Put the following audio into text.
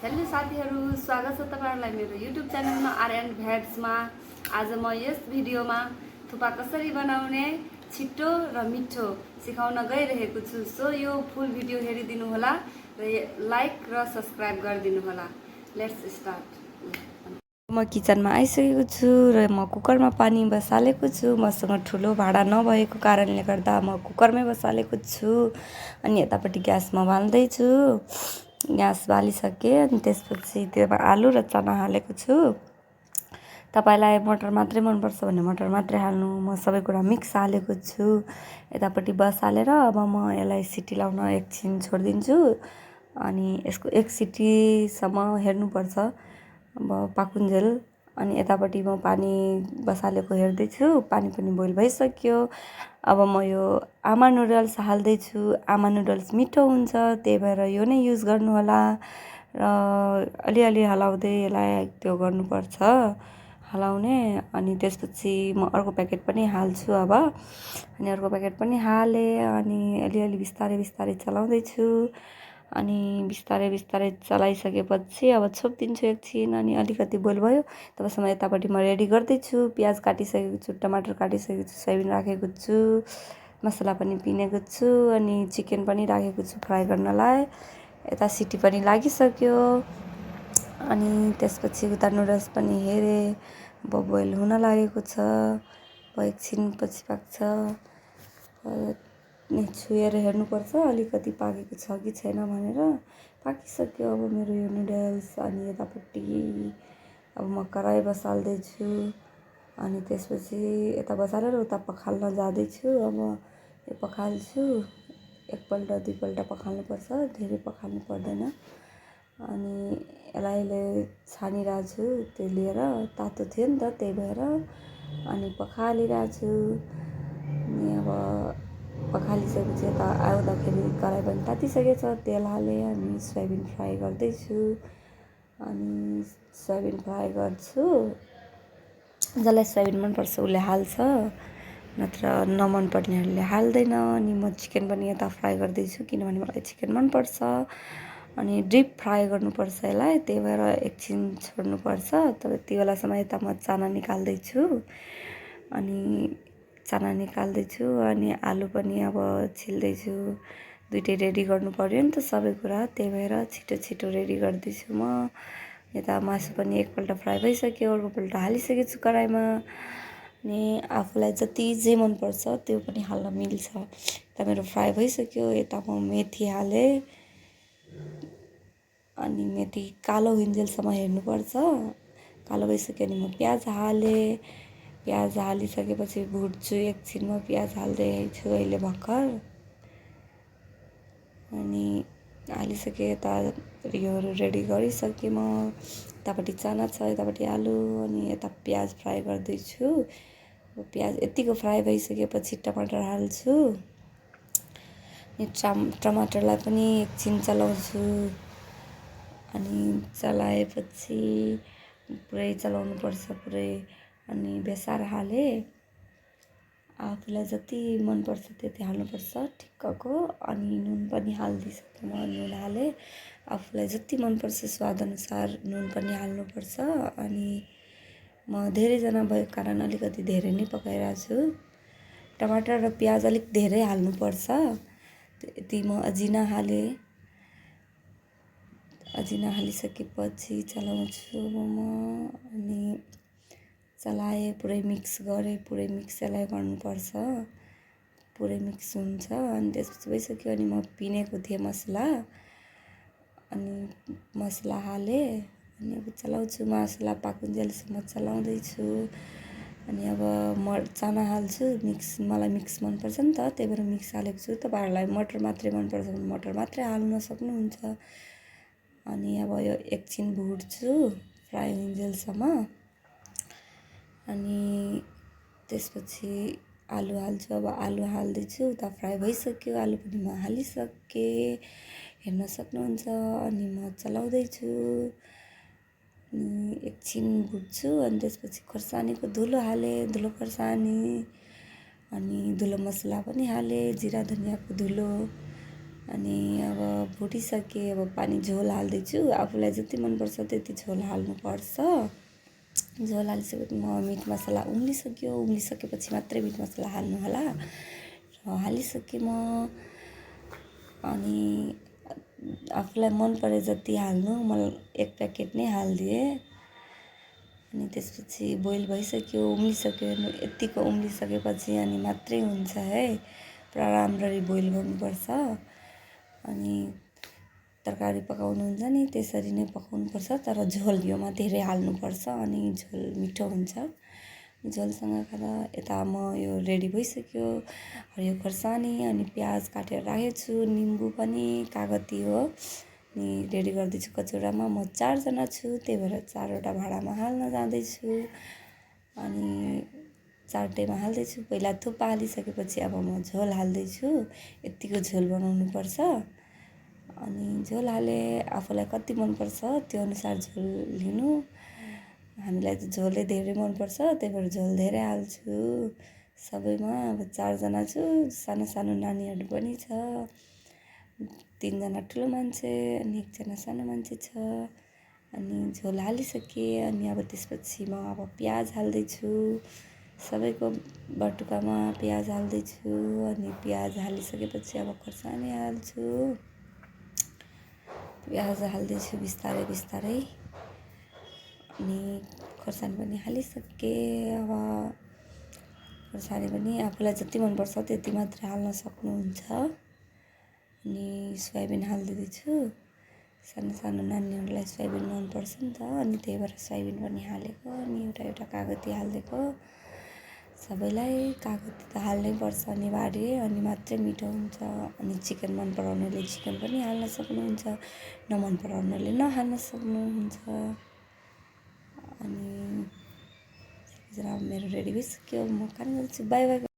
Hello साथीहरू, स्वागत छ तपाईहरुलाई मेरो युट्युब च्यानलमा आर्यन भ्याट्समा। आज म यस भिडियोमा थुक्पा कसरी बनाउने छिटो र मिठो सिकाउन गइरहेको छु। सो यो फुल भिडियो हेरिदिनु होला र लाइक र सब्स्क्राइब गरिदिनु होला। Let's start. म किचनमा आइसकेको छु र म कुकरमा पानी बसालेको छु। मसँग ठुलो भाँडा नभएको कारणले गर्दा म कुकरमै बसालेको छु अनि यतापट्टि ग्यासमा बाल्दैछु। ग्यास बालिसकेँ अनि त्यसपछि त्यसमा आलु र चना हालेको छु। तपाईलाई मटर मात्रै मनपर्छ भने मटर मात्रै हाल्नु। म सबै कुरा मिक्स हालेको छु। यतापट्टि बसालेर अब म यसलाई सिटी लाउन एकछिन छोडिदिन्छु अनि यसको एक सिटीसम्म हेर्नुपर्छ अब पाकुन्जेल। अनि यतापट्टि म पानी बसालेको हेर्दैछु, पानी पनि बोइल भइसक्यो। अब म यो आमा नुडल्स हाल्दैछु। आमा नुडल्स मिठो हुन्छ, त्यही भएर यो नै युज गर्नु होला र अलिअलि हलाउँदै यसलाई त्यो गर्नुपर्छ हलाउने। अनि त्यसपछि म अर्को प्याकेट पनि हाल्छु अब। अनि अर्को प्याकेट पनि हालेँ अनि अलिअलि बिस्तारै बिस्तारै चलाउँदैछु। अनि बिस्तारै बिस्तारै चलाइसकेपछि अब छोपिदिन्छु एकछिन अनि अलिकति बोइल भयो तबसम्म यतापट्टि म रेडी गर्दैछु। प्याज काटिसकेको छु, टमाटर काटिसकेको छु, सोयाबिन राखेको छु, मसला पनि पिनेको छु अनि चिकन पनि राखेको छु फ्राई गर्नलाई। यता सिटी पनि लागिसक्यो अनि त्यसपछि उता नुडल्स पनि हेरेँ, अब बोइल हुन लागेको छ। अब एकछिनपछि पाक्छ। छुएर हेर्नुपर्छ अलिकति पाकेको छ कि छैन भनेर। पाकिसक्यो अब मेरो यो नुडल्स। अनि यतापट्टि अब म कराई बसाल्दैछु अनि त्यसपछि यता बसालेर उता पखाल्न जाँदैछु। अब यो पखाल्छु, एकपल्ट दुईपल्ट पखाल्नुपर्छ, धेरै पखाल्नु पर्दैन। अनि यसलाई छानिरहेको छु, त्यो लिएर तातो थियो नि त त्यही भएर अनि पखालिरहेको छु। अनि अब पखालिसकेपछि यता आउँदाखेरि कराई पनि तातिसकेको छ, तेल हालेँ अनि सोयाबिन फ्राई गर्दैछु। अनि सोयाबिन फ्राई गर्छु, जसलाई सोयाबिन मनपर्छ उसले हाल्छ, नत्र नमन पर्नेहरूले हाल्दैन। अनि म चिकन पनि यता फ्राई गर्दैछु किनभने मलाई चिकन मनपर्छ अनि डिप फ्राई गर्नुपर्छ यसलाई, त्यही भएर एकछिन छोड्नुपर्छ। त्यति बेलासम्म यता म चाना निकाल्दैछु अनि चाना निकाल्दैछु अनि आलु पनि अब छिल्दैछु। दुइटै रेडी गर्नु पर्यो नि त सबै कुरा, त्यही भएर छिटो छिटो रेडी गर्दैछु म। यता मासु पनि एकपल्ट फ्राई भइसक्यो, अर्कोपल्ट हालिसकेको छु कराईमा। अनि आफूलाई जति जे मनपर्छ त्यो पनि हाल्न मिल्छ। यता मेरो फ्राई भइसक्यो, यता म मेथी हालेँ अनि मेथी कालो हुन्जेलसम्म हेर्नुपर्छ। कालो भइसक्यो अनि म प्याज हालेँ। प्याज हालिसकेपछि भुट्छु एकछिन, म प्याज हाल्दै छु अहिले भर्खर। अनि हालिसकेँ, यता योहरू रेडी गरिसकेँ म। यतापट्टि चाना छ, यतापट्टि आलु अनि यता प्याज फ्राई गर्दैछु। प्याज यत्तिको फ्राई भइसकेपछि टमाटर हाल्छु अनि टमाटरलाई पनि एकछिन चलाउँछु। अनि चलाएपछि पुरै चलाउनुपर्छ पुरै। अनि बेसार हालेँ, आफूलाई जति मनपर्छ त्यति हाल्नुपर्छ ठिक्कको। अनि नुन पनि हालिदिइसकेँ, म नुन हालेँ। आफूलाई जति मनपर्छ स्वादअनुसार नुन पनि हाल्नुपर्छ। अनि म धेरैजना भएको कारण अलिकति धेरै नै पकाइरहेको छु। टमाटर र प्याज अलिक धेरै हाल्नुपर्छ। यति म अजिना हालेँ। अजिना हालिसकेपछि चलाउँछु अब म। अनि चलाएँ, पुरै मिक्स गरेँ, पुरै मिक्स यसलाई गर्नुपर्छ, पुरै मिक्स हुन्छ। अनि त्यसपछि भइसक्यो अनि म पिनेको थिएँ मसला अनि मसला हालेँ अनि अब चलाउँछु, मसला पाकुन्जेलसम्म चलाउँदैछु। अनि अब म चाना हाल्छु, मिक्स मलाई मिक्स मनपर्छ नि त त्यही भएर मिक्स हालेको छु। तपाईँहरूलाई मटर मात्रै मनपर्छ भने मटर मात्रै हाल्न सक्नुहुन्छ। अनि अब यो एकछिन भुट्छु फ्राई हुन्जेलसम्म। अनि त्यसपछि आलु हाल्छु, अब आलु हाल्दैछु। उता फ्राई भइसक्यो, आलु पनि म हालिसकेँ, हेर्न सक्नुहुन्छ। अनि म चलाउँदैछु अनि एकछिन भुट्छु। अनि त्यसपछि खोर्सानीको धुलो हालेँ, धुलो खोर्सानी अनि धुलो मसला पनि हालेँ, जिरा धनियाँको धुलो अनि अब भुटिसकेँ। अब पानी झोल हाल्दैछु। आफूलाई जति मनपर्छ त्यति झोल हाल्नुपर्छ। झोल हालिसकेपछि मिट मसला उम्लिसकेपछि मात्रै मिट मसला हाल्नु होला। र हालिसकेँ म। अनि आफूलाई मन परे जति हाल्नु, म 1 प्याकेट नै हालिदिएँ। अनि त्यसपछि बोइल भइसक्यो, उम्लिसक्यो। यत्तिको उम्लिसकेपछि अनि मात्रै हुन्छ है। पुरा राम्ररी बोइल गर्नुपर्छ। अनि तरकारी पकाउनुहुन्छ नि त्यसरी नै पकाउनुपर्छ, तर झोल योमा धेरै हाल्नुपर्छ अनि झोल मिठो हुन्छ। झोलसँग खाँदा यता यो रेडी भइसक्यो। हरियो खोर्सानी अनि प्याज काटेर राखेको छु। निम्बु पनि कागती हो अनि रेडी गर्दैछु कचौरामा। म 4 जना छु, त्यही भएर 4वटा भाँडामा हाल्न जाँदैछु। अनि 4टैमा हाल्दैछु। पहिला थुक्पा हालिसकेपछि अब म झोल हाल्दैछु। यत्तिको झोल बनाउनुपर्छ। अनि झोल हाले आफूलाई कति मनपर्छ त्यो अनुसार झोल लिनु। हामीलाई त झोलै धेरै मनपर्छ, त्यही भएर झोल धेरै हाल्छु सबैमा। अब 4 जना छु, सानो सानो नानीहरू पनि छ। 3 जना ठुलो मान्छे अनि 1 जना सानो मान्छे छ। अनि झोल हालिसकेँ। अनि अब त्यसपछि म अब प्याज हाल्दैछु। सबैको बटुकामा प्याज हाल्दैछु। अनि प्याज हालिसकेपछि अब खोर्सानी हाल्छु। प्याज हाल्दैछु बिस्तारै बिस्तारै। अनि खोर्सानी पनि हालिसकेँ। अब खोर्सानी पनि आफूलाई जति मनपर्छ त्यति मात्रै हाल्न सक्नुहुन्छ। अनि सोयाबिन हालिदिँदैछु। सानो सानो नानीहरूलाई सोयाबिन मनपर्छ नि त, अनि त्यही भएर सोयाबिन पनि हालेको। अनि एउटा कागती हालिदिएको। सबैलाई कागती त हाल्नै पर्छ अनिवार्य, अनि मात्रै मिठो हुन्छ। अनि चिकन मन पराउनेले चिकन पनि हाल्न सक्नुहुन्छ, नमन पराउनेले नहाल्न सक्नुहुन्छ। अनि सबैजना मेरो रेडी भइसक्यो। म खान जान्छु। By by.